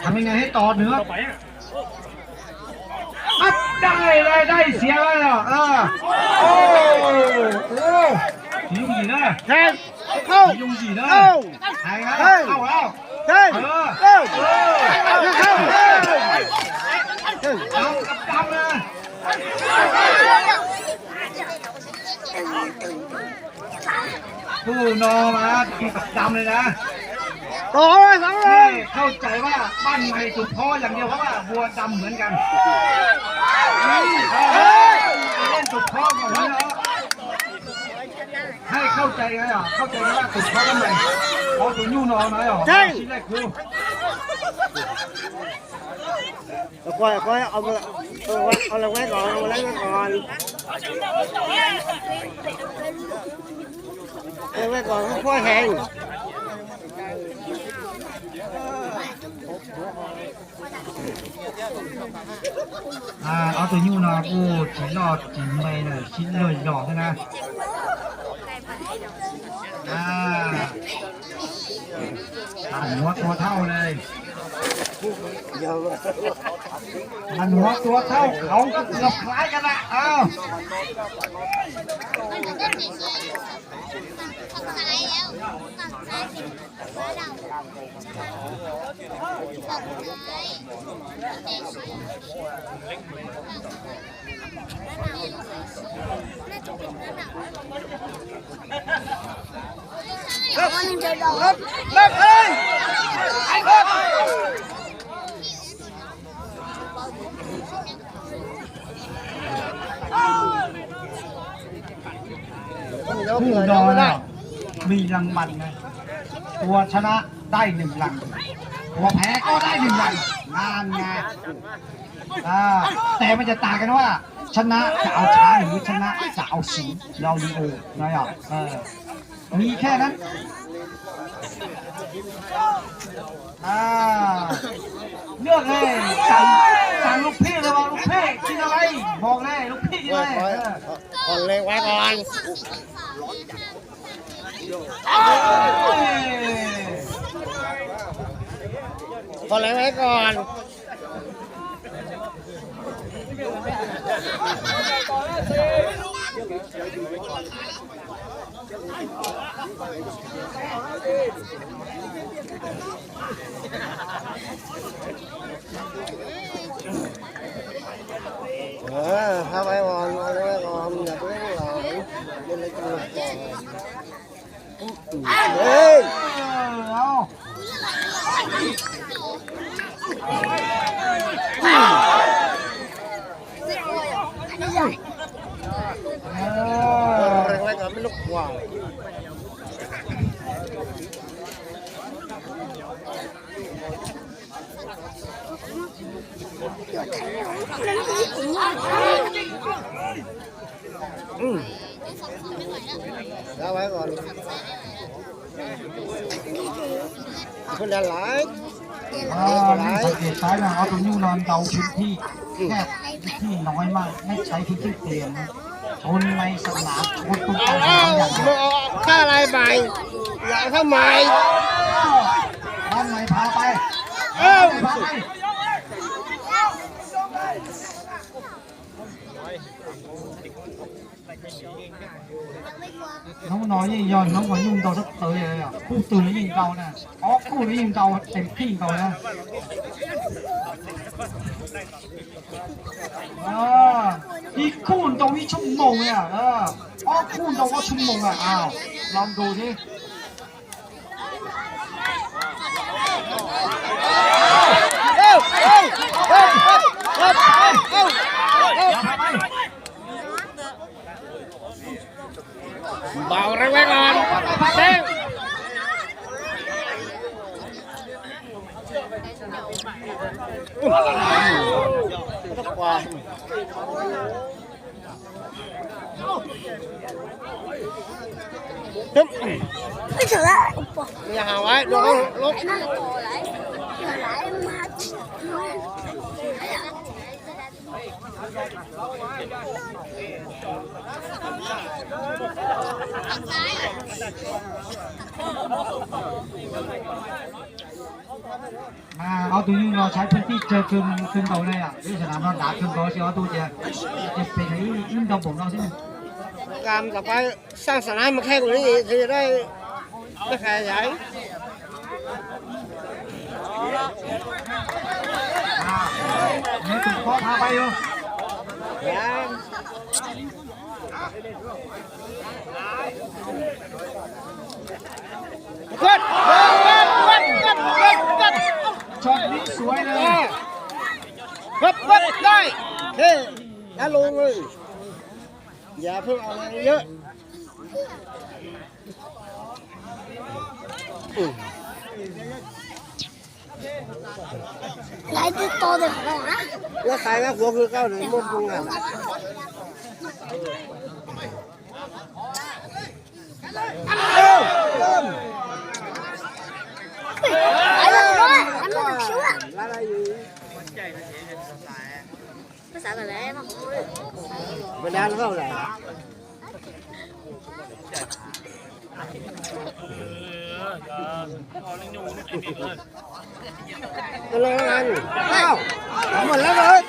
Thằng này này hết to nữa. Áp đai đây, đây xỉa đây rồi. Ờ. Ồ, ồ. Chỉ dùng gì nữa? Không. Chỉ dùng gì nữa? Không. Hay lắm. Không. Không, không. Không. Không. Không. Không. Không. Không. Không. Không. Không. Khu no mà, khu tập đâm này nè. Có rồi, thắng rồi. เข้าใจว่าบ้านใหม่สุดท้ออย่างเดียว เพราะว่าวัวดำเหมือนกัน เล่นสุดท้อก่อนนะ ให้เข้าใจไงอ่ะ เข้าใจไหมว่าสุดท้อบ้านใหม่ ขอตัวยู้นอนหน่อยอ่ะ ใช่ ชิ้นแรกคือ Quay, quay, ông, ông, ông là quét còn, ông lấy quét còn. Ông quét còn, không có hàng. À, ob tug nyuj no kuj tsis loj tsis me na, sib luag zog thiab na. À, à, nó tua thâu này. Mà nó tua thâu khẩu ngọc lái cho bạn. Ờ.คู่ดอนะ มีรางวัลนะ ตัวชนะได้หนึ่งหลัง ตัวแพ้ก็ได้หนึ่งหลัง นั่นไง อ่า แต่มันจะต่างกันว่า ชนะจะเอาช้างหรือชนะจะเอาสิงห์ เราลีโอ นะ เออ มีแค่นั้น อ่า เลือกเลย สั่ง สั่งลูกพี่เลยว่า ลูกพี่กินอะไร บอกเลย ลูกพี่กินอะไร ผ่อน เออ ผ่อนแรงไว้ก่อน เอ้ย ผ่อนแรงไว้ก่อน Hab ais os, hab ais os, nyob rau lub los, nyob rau lub los. Ê, au. Ra ngoài còn. Không ra lại. Ờ, nên phải để cái là nó tụi nhung nó đầuพื้นที่ แคบ พื้นที่น้อยมาก ไม่ใช้พื้นที่เตียง คนในสนาม คนตรงกลางอย่างเดียว เอาข้าวอะไรใหม่ อยากข้าวใหม่ บ้านใหม่พาไป เอ้า บ้านใหม่พาไป Hnub no yeej yog hnub uas nyuj ntaus tshaj tawv li, khub twg los yeej ntaus na, ob khub los yeej ntaus, tes phij ntaus na. Ib khub ntaus ib xuab moos na, ob khub ntaus ob xuab moos na, los nkaus thiab. Bảo ra ngoài còn. Têu. Nhà hàng ấy, được không? Lúc Mas ob tug nyuj no saib pheej tij tsawg kawg nkaus na yom, ib sab nam no nrad kawg nkaus, ces ob tug ces ces pem ib ntau npaum no xwb. Kam tam pab saaj sam nam mas khai kuv li, tsis yog dab, dab khai yai. Neb tus koj pab pab yog. Chọn miếng suối này. Gấp gấp đây. Thế, đã luôn rồi. Dạ, phương nào này nhớ. Lái tôi to được không á? Nó khai các của hư cao này mua không à? Mình đang không lại. Hello anh. Wow. Cảm ơn lắm rồi.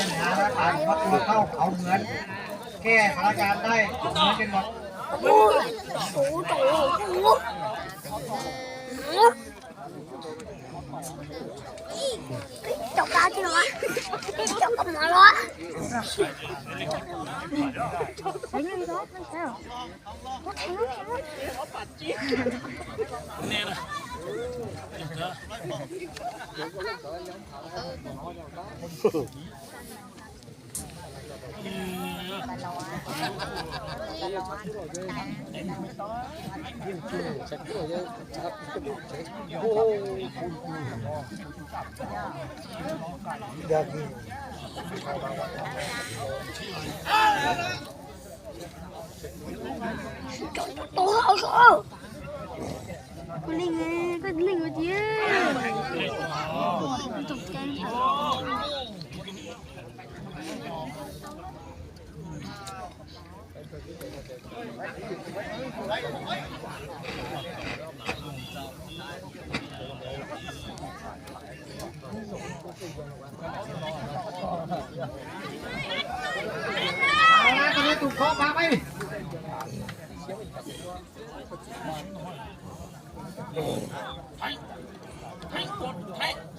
Cái này nó tàn mất một câu, không mượn. Cái khẩu trang đây, mượn trên một. Chọc tao chứ hả? Chọc con mỏ lo. Tus hau sua. Koj leej, koj leej ua tiag.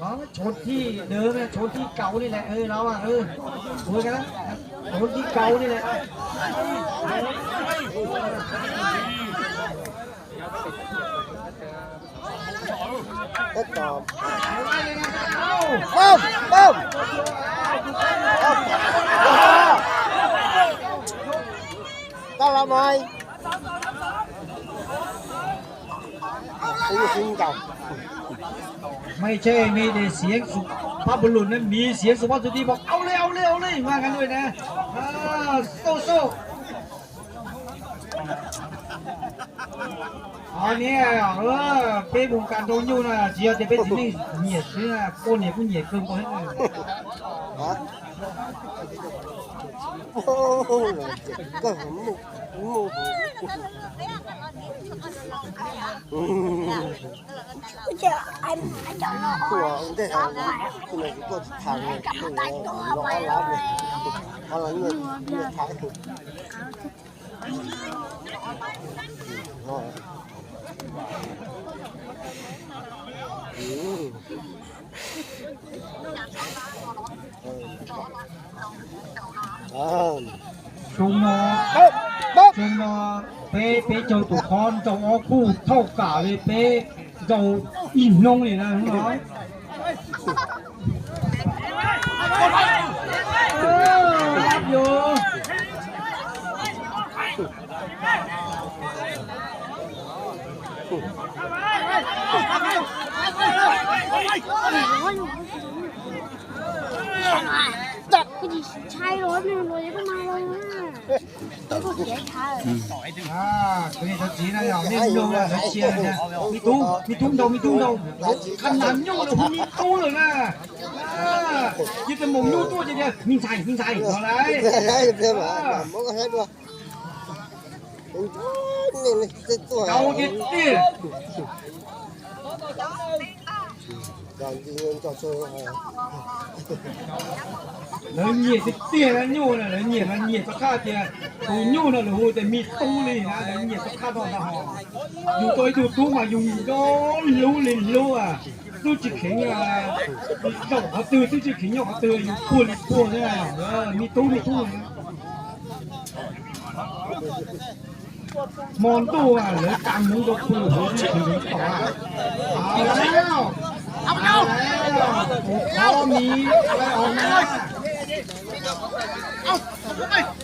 Đó, trốn thi đứa này, trốn thi cáu đi lẹ, ừ, nó à, ừ. Ui cái đó, trốn thi cáu đi lẹ. Tết to. Bơm, bơm. Tao làm mày. Ui, ui, ui, ui. Mày chơi mày để xiếng sụp, bắp bù lùn nên mì xiếng sụp bắp sụp đi bọc. Âu lê, âu lê, âu lê, mà ngắn đuổi nè. À, sâu, sâu. Ờ, nè, ờ, peb vùng càn rau nhu nè, chỉ có peb txiv neej nyiam xwb, cô nyiam cũng nyiam cơm tôi hết rồi. Hả? Ôi, koj mus, mus. Ua ntej, tus no kuv tuaj tsis tham, no ob lab, ob lab nyiaj, nyiaj Thaib. Xyoo no, xyoo no peb, peb caug tus qhov nrau ob kuj thauj kam li peb nrau ib hnub li na hnub no. Ov, ov, yus. Txiv no yog nej mloog lawv cia, me tub, me tub ntaus, me tub ntaus, qhov nas nyuj lawv hu me tub lawm na. Yog tus maum nyuj tuaj ces tias me ntxhais, me ntxhais no lauj. Tau tiag tiag. Lawv nyiam tiag tiag nyuj na, lawv nyiam, lawv nyiam rov qab tias tus nyuj no lawv hu tias me tub li na, lawv nyiam rov qab no ntag hos. Yus tau ib tug tub mas yus nco hlub li hlub, twb tsis kheev, zaum qhov twg twb tsis kheev nyob qhov twg, yus puag li puag xwb, me tub me tub. Hmo ntuj lawv tsa hmoov rau pw hauv tsev tseem tom. Au, au, au, tus thov mi, au, au, au.